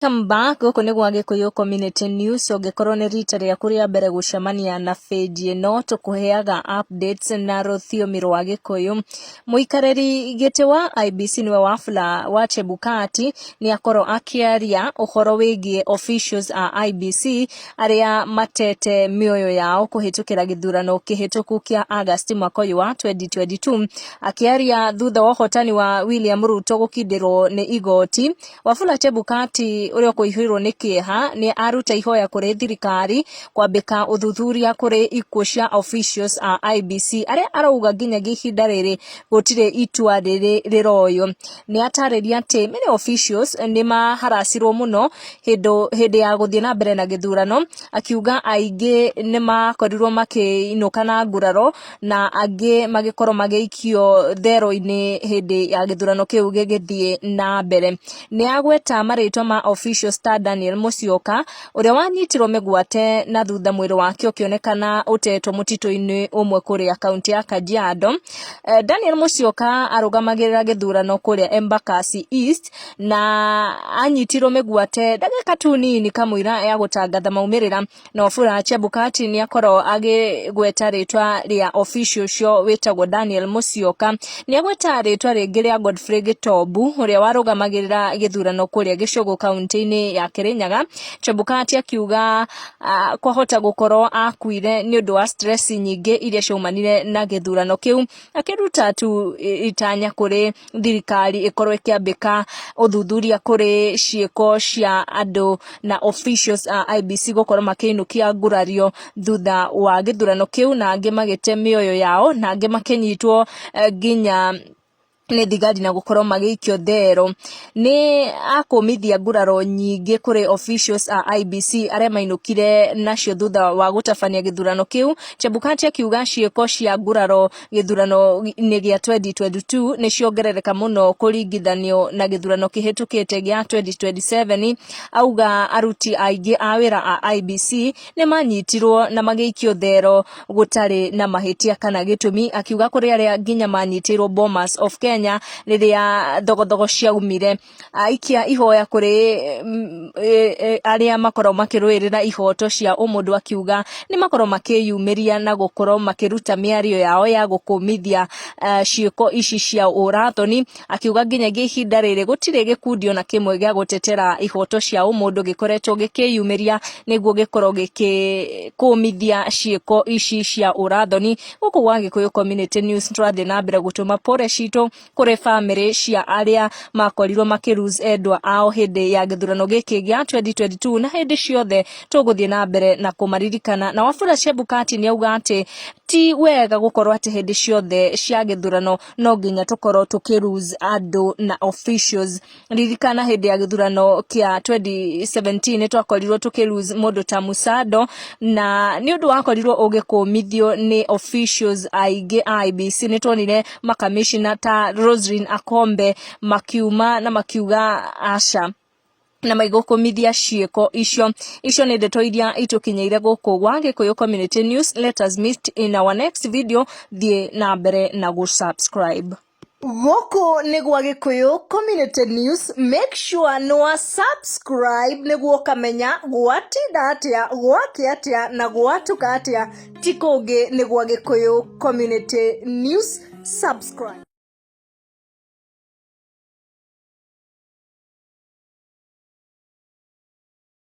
Welcome back. Gũkũ nĩ gwa Gĩkũyũ Community News. Ũngĩkorwo nĩ rita rĩaku rĩa mbere gũcemania na page ĩno, tũkũheaga updates na rũthiomi rwa Gĩkũyũ. Mũikarĩri gĩtĩ wa IEBC nĩwe Wafula wa Chebukati nĩ akorwo akĩaria ũhoro wĩgiĩ officials a IEBC arĩa matete mĩoyo yao kũhĩtũkĩra gĩthurano kĩhĩtũku kĩa August mwaka ũyũ wa 2022. Akĩaria thutha wa ũhotani wa William Ruto gũkindĩrwo nĩ igoti, Wafula Chebukati ũrĩa ũkũihũirwo nĩ kĩeha nĩ aruta ihoya kũrĩ thirikari kwambĩka ũthuthuria kũrĩ ikuũ cia officials a IEBC arĩa arauga nginyagia ihinda rĩrĩ gũtirĩ itua rĩrĩ rĩroywo. Nĩ atarĩria atĩ many officials nĩ maharacirwo mũno hĩndĩ ya gũthiĩ na mbere na gĩthurano, akiuga aingĩ nĩ makorirwo makĩinũka na nguraro na angĩ magĩkorwo magĩikio thero-inĩ hĩndĩ ya gĩthurano kĩu gĩgĩthiĩ na mbere. Nĩ agweta marĩtwa ma officials ta Daniel Musyoka ũrĩa wanyitirwo mĩgwate na thutha mwĩrĩ wake ũkĩonekana ũtetwo mũtitũ-inĩ ũmwe kũrĩa kaunti ya Kajiado. Daniel Musyoka arũgamagĩrĩra gĩthurano kũrĩa Embakasi East na anyitirwo mĩgwate ndagĩka tu nini kamũira ya gũtangatha maumĩrĩra, na Wafula Chebukati nĩ akorwo agĩgweta rĩtwa rĩa official ũcio wĩtagwo Daniel Musyoka. Nĩ agweta rĩtwa rĩngĩ rĩa Godfrey Gĩtombu ũrĩa warũgamagĩrĩra gĩthurano kũrĩa Gĩcũgũ kaunti-inĩ ya Kĩrĩnyaga. Chebukati akiuga kwahota gũkorwo akuire nĩ ũndũ wa stress nyingĩ iria ciaumanire na gĩthurano kĩu, akĩruta tu itanya kũrĩ thirikari ĩkorwo ĩkĩambĩka ũthuthuria kũrĩ ciĩko cia andũ na officials a IEBC gũkorwo makĩinũkia ngurario thutha wa gĩthurano kĩu, na angĩ magĩte mĩoyo yao na angĩ makĩnyitwo nginya nĩ thigari na gũkorwo magĩikio thero. Nĩ akũmithia nguraro nyingĩ kũrĩ officials a IEBC arĩa mainũkire nacio thutha wa gũtabania gĩthurano kĩu. Chebukati akiuga ciĩko cia nguraro gĩthurano-inĩ gĩa 2022 nĩ ciongerereka mũno kũringithanio na gĩthurano kĩhĩtũkĩte gĩa 2027. Auga aruti aingĩ a wĩra a IEBC nĩ manyitirwo na magĩikio thero gũtarĩ na mahĩtia kana gĩtũmi, akiuga kũrĩ arĩa nginya manyitĩirwo Bomas of Kenya rĩrĩa thogothogo ciaumire. Aikia ihoya kũrĩ arĩa makoragwo makĩrũĩrĩra ihoto cia ũmũndũ, akiuga nĩ makorwo makĩyumĩria na gũkorwo makĩruta mĩario yao ya gũkũmithia ciĩko ici cia ũrathoni, akiuga nginyagia ihinda rĩrĩ gũtirĩ gĩkundi ona kĩmwe gĩa gũtetera ihoto cia ũmũndũ gĩkoretwo gĩkĩyumĩria nĩguo gĩkorwo gĩkĩkũmithia ciĩko ici cia ũrathoni. Gũkũ gwa Gĩkũyũ Community News tũrathiĩ na mbere gũtũma pore citũ kũrĩ bamĩrĩ cia arĩa makorirwo makĩ lose endwa ao hĩndĩ ya gĩthurano gĩkĩ gĩa 2022, na hĩndĩ ciothe tũgũthiĩ na mbere na kũmaririkana. Na Wafula Chebukati nĩ auga atĩ ti wega gũkorwo atĩ hĩndĩ ciothe cia gĩthurano no nginya tũkorwo tũkĩ lose andũ na officials. Ririkana hĩndĩ ya gĩthurano kĩa 2017 nĩ twakorirwo tũkĩ lose mũndũ ta Musando, na nĩ ũndũ wakorirwo ũgĩkũmithio nĩ officials aingĩ a IEBC. Nĩ tuonire makamishina ta Roselyn Akombe makiuma na makiuga aca na maigũkũmithia ciĩko icio. Icio nĩ ndeto iria itũkinyĩire gũkũ gwa Gĩkũyũ Community News. Let us meet in our next video. Thiĩ na mbere na gũ-subscribe. Gũkũ nĩ gwa Gĩkũyũ Community News. Make sure nĩ wa subscribe nĩguo ũkamenya gwatinda atĩa, gwakĩa atĩa na gwatuka atĩa. Ti kũngĩ, nĩ gwa Gĩkũyũ Community News. Subscribe.